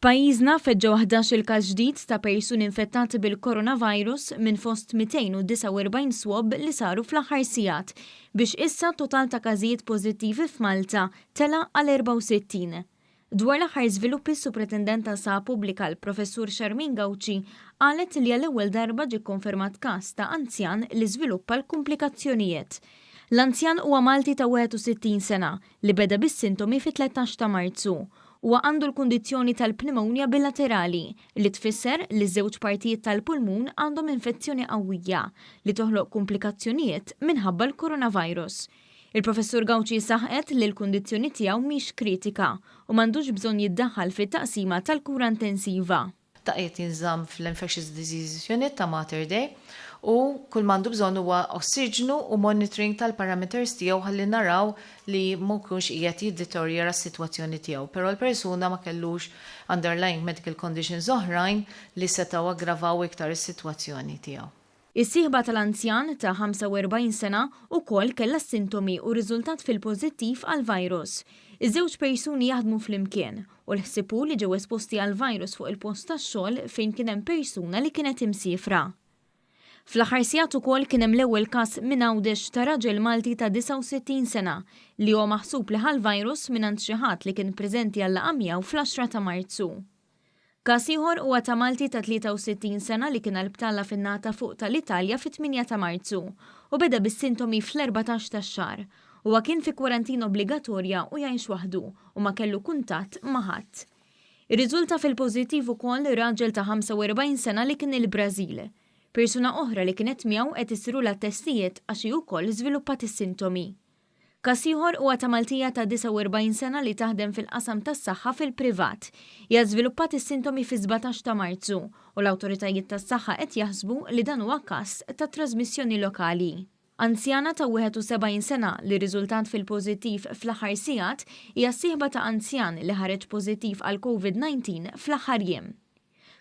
F'pajjiżna feġġew 11-il każ ġdid ta' persuni infettati bil-coronavirus minn fost 249 swab li saru fl-aħħar sigħat, biex issa t-total ta' każijiet pożittivi f'Malta tela' għal 64. Dwar l-aħħar żviluppi s-Supretendent tas-Saħħa Pubblika l-Professur Charmaine Gauci qalet li għall-ewwel darba ġie kkonfermat każ ta' anzjan li żviluppa l-kumplikazzjonijiet. L-anzjan huwa Malti ta' 61 sena li beda bis-sintomi fit-13 ta' Marzu. Huwa għandu l-kundizzjoni tal-pneumonia bilaterali, li tfisser li ż-żewġ partijiet tal-pulmun għandhom infezzjoni qawwija li toħloq kumplikazzjonijiet minħabba l-coronavirus. Il-Professur Gauci saħqet li l-kundizzjoni tiegħu mhix kritika u m'għandux bżonn jiddaħħal fit-taqsima tal-kura intensiva. Ta' qiegħed jinżamm fl-Infectious Diseases Unit ta' Mater Dei u kull m'għandu bżonn huwa ossiġnu u monitoring tal-parameters tiegħu ħalli naraw li ma jkunx qiegħed jiddeterjora s-sitwazzjoni tiegħu. Però l-persuna ma kellux underlying medical conditions oħrajn li setgħu aggravaw iktar is-sitwazzjoni tiegħu. Is-sieħba tal-anzjan, ta' 45 sena, ukoll kellha s-sintomi u rriżultat fil-pożittiv għall-virus. Iż-żewġ persuni jaħdmu flimkien u l-ħsieb hu li ġew esposti għall-virus fuq il-post tax-xogħol fejn kien hemm persuna li kienet imsiefra. Fl-aħħar sigħat ukoll kien hemm l-ewwel każ minn Għawdex ta' raġel Malti ta' 69 sena li huwa maħsub li ħa l-virus mingħand xi ħadd li kien preżenti għal-laqgħa miegħu fl-għaxra ta' Marzu. Każ ieħor huwa ta' Malti ta' 63 sena li kien għal btala fin-naħa ta' fuq tal-Italja fit-8 ta' Marzu u beda bis-sintomi fl-14 tax-xahar. Huwa kien fi kwarantina obbligatorja u jgħix waħdu u ma kellu kuntatt ma' ħadd. Irriżulta fil-pożittiv ukoll raġel ta' 45 sena li kien il-Brażil. Persuna oħra li kienet miegħu qed isirulha t-testijiet għax hi wkoll żviluppat is-sintomi. Każ ieħor huwa ta' Maltija ta' 49 sena li taħdem fil-qasam tas-saħħa fil-privat. Hija żviluppat is-sintomi fis-17 ta' Marzu u l-awtoritajiet tas-saħħa qed jaħsbu li dan huwa każ ta' trażmissjoni lokali. Anzjana ta' 71 sena li rriżultat fil-pożittiv fl-aħħar sigħat hija s-sieħba ta' anzjan li ħareġ pożittiv għall-Covid-19 fl-aħħar jiem.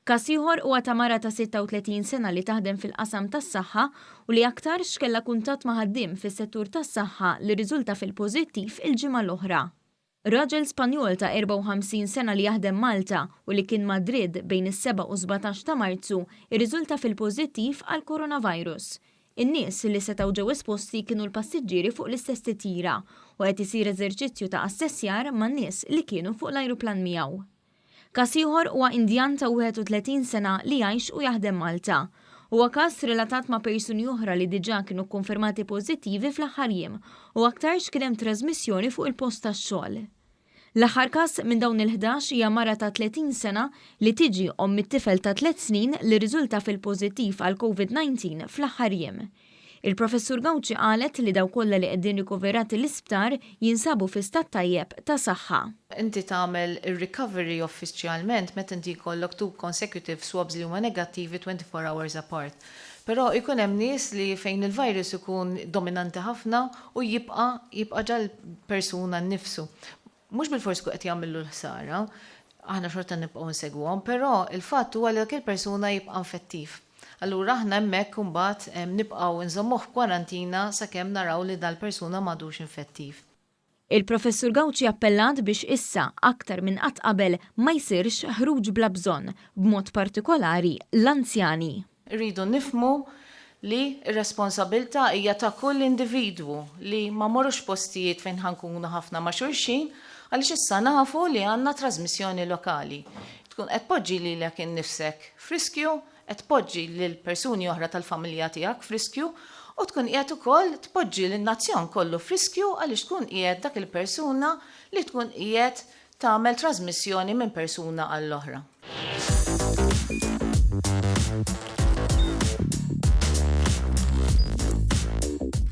Każ ieħor huwa ta' mara ta' 36 sena li taħdem fil-qasam tas-saħħa u li aktarx kellha kuntatt ma' ħaddiem fis-settur tas-saħħa li rriżulta fil-pożittiv il-ġimgħa l-oħra. Raġel Spanjol ta' 54 sena li jaħdem Malta u li kien Madrid bejn is-seba' u 17 ta' Marzu rriżulta fil-pożittiv għall-coronavirus. In-nies li setgħu ġew esposti kienu l-passiġġieri fuq l-istess titjira u qed isir eżerċizzju ta' assessjar man-nies li kienu fuq l-ajruplan miegħu. Każ ieħor huwa Indjan ta' 31 sena li jgħix u jaħdem Malta. Huwa każ relatat ma' persuni oħra li diġà kienu kkonfermati pożittivi fl-aħħar jiem u aktarx kien hemm trażmissjoni fuq il-post tax-xogħol. L-aħħar każ minn dawn il-ħdax hija mara ta' 30 sena li tiġi omm it-tifel ta' tliet snin li rriżulta fil-pożittiv għall-Covid-19 fl-aħħar jiem. Il-Professur Gauci qalet li dawk kollha li qegħdin rikoverati l-isptar jinsabu fi stat tajjeb ta' saħħa. Inti tagħmel ir-recovery uffiċjalment meta inti jkollok two consecutive swabs li huma negattivi 24 hours apart. Però jkun hemm nies li fejn il-virus ikun dominanti ħafna u jibqa' jibqa' ġal-persuna nnifsu. Mhux bilfors ikun qed jagħmillu l-ħsara, aħna xorta nibqgħu nsegwuhom, però l-fatt huwa li dak il-persuna jibqa' infettiv. Allura aħna hemmhekk imbagħad nibqgħu nżommuh f'kwarantina sakemm naraw li dal-persuna m'għadux infettiv. Il-Professur Gauci appellat biex issa, aktar minn qatt qabel, ma jsirx ħruġ bla bżonn, b'mod partikolari l-anzjani. Irridu nifhmu li r-responsabilità hija ta' kull individwu li ma mmorrux f'postijiet fejn ħa nkunu ħafna ma' xulxin għaliex issa nafu li għandna trażmissjoni lokali. Tkun qed tpoġġi lilek innifsek f'riskju, qed tpoġġi lil persuni oħra tal-familja tiegħek f'riskju u tkun qiegħed ukoll tpoġġi lin-nazzjon kollu f'riskju għaliex tkun qiegħed dak il-persuna li tkun qiegħed tagħmel trażmissjoni minn persuna għall-oħra.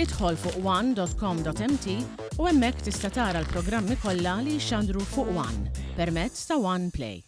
Idħol fuq one.com.mt u hemmhekk tista' tara l-programmi kollha li jixxandru fuq One permezz ta' One Play.